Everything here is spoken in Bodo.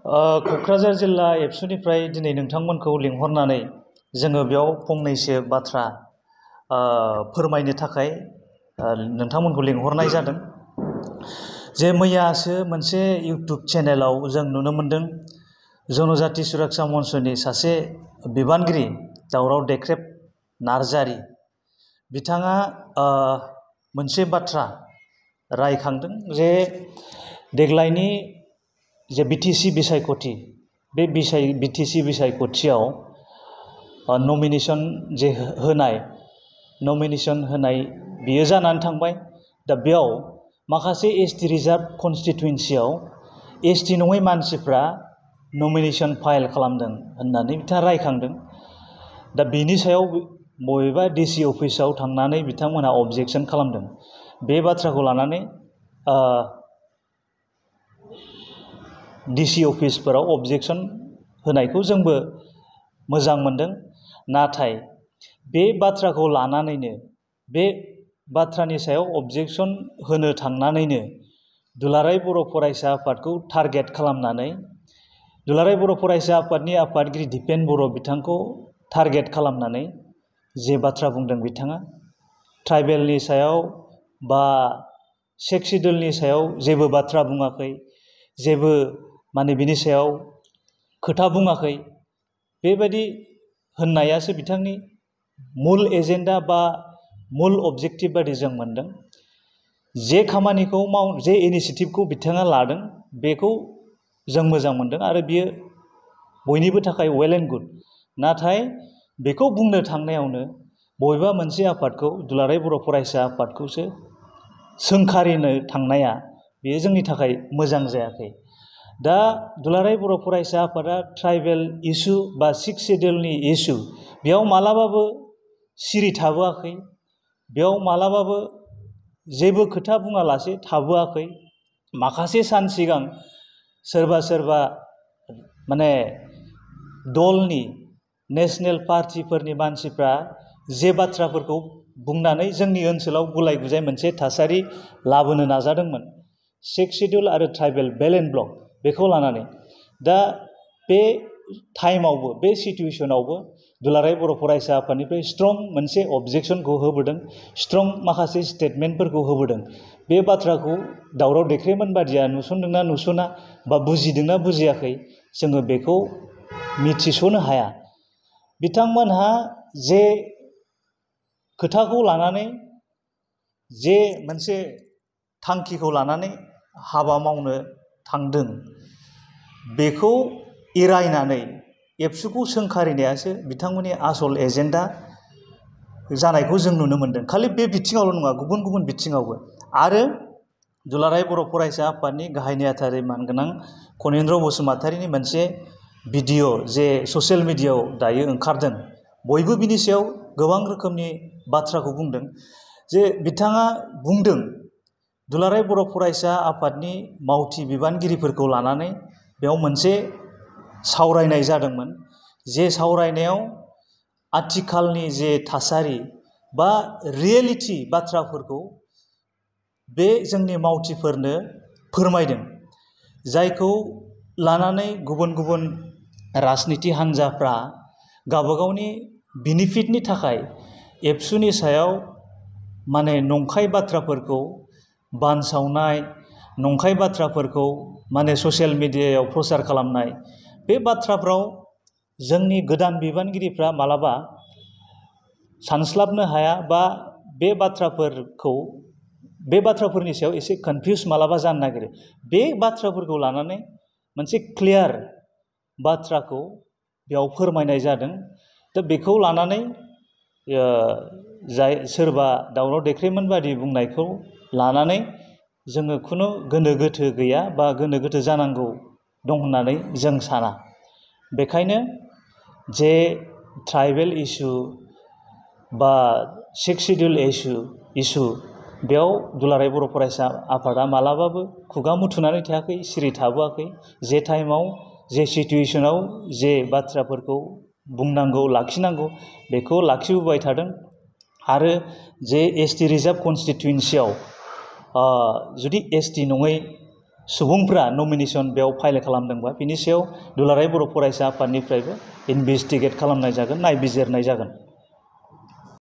क'क्राझार जिल्ला एबसुनिफ्राय दिनै नोंथांमोनखौ लिंहरनानै जोङो बेयाव फंनैसो बाथ्रा फोरमायनो थाखाय नोंथांमोनखौ लिंहरनाय जादों। जे मैयासो मोनसे इउटुब चेनेलाव जों नुनो मोन्दों जनजाति सुरक्षा मन्चनि सासे बिबानगिरि दावराव देख्रेब नार्जारि बिथाङा मोनसे बाथ्रा रायखांदों जे देग्लायनि जे बिटिसि बिसायख'थि बे बिटिसि बिसायख'थियाव नमिनेसन जे नमिनेसन होनाय बियो जानानै थांबाय। दा बेयाव माखासे एसटि रिजार्भ कनस्टिटुयेन्सियाव एसटि नङै मानसिफ्रा नमिनेसन फाइल खालामदों होननानै बिथाङा रायखांदों। दा बेनि सायाव बबेबा डिसि अफिसाव थांनानै बिथांमोनहा अबजेक्सन खालामदों। बे बाथ्राखौ लानानै डिसि अफिसफोराव अबजेक्सन होनायखौ जोंबो मोजां मोनदों। नाथाय बे बाथ्राखौ लानानैनो बे बाथ्रानि सायाव अबजेक्सन होनो थांनानैनो दुलाराय बर' फरायसा आफादखौ टारगेट खालामनानै दुलाराय बर' फरायसा आफादनि आफादगिरि दिपेन बर' बिथांखौ टारगेट खालामनानै जे बाथ्रा बुंदों बिथाङा ट्राइबेलनि सायाव बा सेक्स सिडुलनि सायाव जेबो बाथ्रा बुङाखै, जेबो बिनि सायाव खोथा बुङाखै। बेबायदि होननायासो बिथांनि मुल एजेन्डा बा मुल अबजेक्टिभ बादि जों मोनदों। जे खामानिखौ जे इनिसियेटिभखौ बिथाङा लादों बेखौ जों मोजां मोनदों आरो बियो बयनिबो थाखाय वेल एन्ड गुड। नाथाय बेखौ बुंनो थांनायावनो बबेबा मोनसे आफादखौ दुलाराय बर' फरायसा आफादखौसो सोंखारिनो थांनाया बेयो जोंनि थाखाय मोजां जायाखै। दा दुलाराय बर' फरायसा आफादा ट्राइबेल इसु बा सिक्स सिडुलनि इसु बेयाव मालाबाबो सिरि थाबोआखै, बेयाव मालाबाबो जेबो खोथा बुङालासे थाबोआखै। माखासे सान सिगां सोरबा दलनि नेसनेल पार्टिफोरनि मानसिफ्रा जे बाथ्राफोरखौ बुंनानै जोंनि ओनसोलाव गुलाय गुजाय मोनसे थासारि लाबोनो नाजादोंमोन सिक्स सिडुल आरो ट्राइबेल बेल एन्ड ब्लक बेखौ लानानै। दा बे टाइमावबो बे सिटुवेसनावबो दुलाराय बर' फरायसा आफादनिफ्राय स्ट्रं मोनसे अबजेक्सनखौ होबोदों, स्ट्रं माखासे स्टेटमेन्टफोरखौ होबोदों। बे बाथ्राखौ दावराव देख्रेबमोन बादिया नुसनदोंना नुसना बा बुजिदोंना बुजियाखै जोङो बेखौ मिथिस'नो हाया। बिथांमोनहा जे खोथाखौ लानानै जे मोनसे थांखिखौ लानानै हाबा मावनो थांदों बेखौ एरायनानै एबसुखौ सोंखारिनायासो बिथांमोननि आसल एजेन्डा जानायखौ जों नुनो मोन्दों। खालि बे बिथिङावल' नङा, गुबुन गुबुन बिथिङावबो। आरो दुलाराय बर' फरायसा आफादनि गाहाय नेहाथारि मानगोनां खनिन्द्र बसुमतारिनि मोनसे भिडिअ जे ससियेल मिडियायाव दायो ओंखारदों, बयबो बिनि सायाव गोबां रोखोमनि बाथ्राखौ बुंदों। जे बिथाङा बुंदों दुलाराय बर' फरायसा आफादनि मावथि बिबानगिरिफोरखौ लानानै बेयाव मोनसे सावरायनाय जादोंमोन। जे सावरायनायाव आथिखालनि जे थासारि बा रियेलिटि बाथ्राफोरखौ बे जोंनि मावथिफोरनो फोरमायदों, जायखौ लानानै गुबुन गुबुन राजनिति हान्जाफ्रा गावबागावनि बेनिफिटनि थाखाय एबसुनि सायाव नंखाय बाथ्राफोरखौ बानसावनाय, नंखाय बाथ्राफोरखौ ससियेल मिडियायाव प्रसार खालामनाय, बे बाथ्राफ्राव जोंनि गोदान बिबानगिरिफ्रा मालाबा सानस्लाबनो हाया बा बे बाथ्राफोरनि सायाव एसे कनफिउस मालाबा जानो नागिरो। बे बाथ्राफोरखौ लानानै मोनसे क्लियार बाथ्राखौ बेयाव फोरमायनाय जादों। दा बेखौ लानानै जाय सोरबा दावराव देख्रेबमोन बादि बुंनायखौ लानानै जोङो खुनु गोनो गोथो गैया बा गोनो गोथो जानांगौ दं होननानै जों साना। बेखायनो जे ट्राइबेल इसु बा सिक्स सिडुल इसु बेयाव दुलाराय बर' फरायसा आफादा मालाबाबो खुगा मुथुनानै थायाखै, सिरि थाबोआखै। जे टाइमाव जे सिटुवेसनाव जे बाथ्राफोरखौ बुंनांगौ लाखिनांगौ बेखौ लाखिबोबाय थादों। आरो जे एसटि रिजार्भ कनस्टिटुयेन्सियाव जुदि एसटि नङै सुबुंफ्रा नमिनेसन बेयाव फाइल खालामदोंबा बिनि सायाव दुलाराय बर' फरायसा आफादनिफ्रायबो इनभेस्टिगेट खालामनाय जागोन, नायबिजिरनाय जागोन।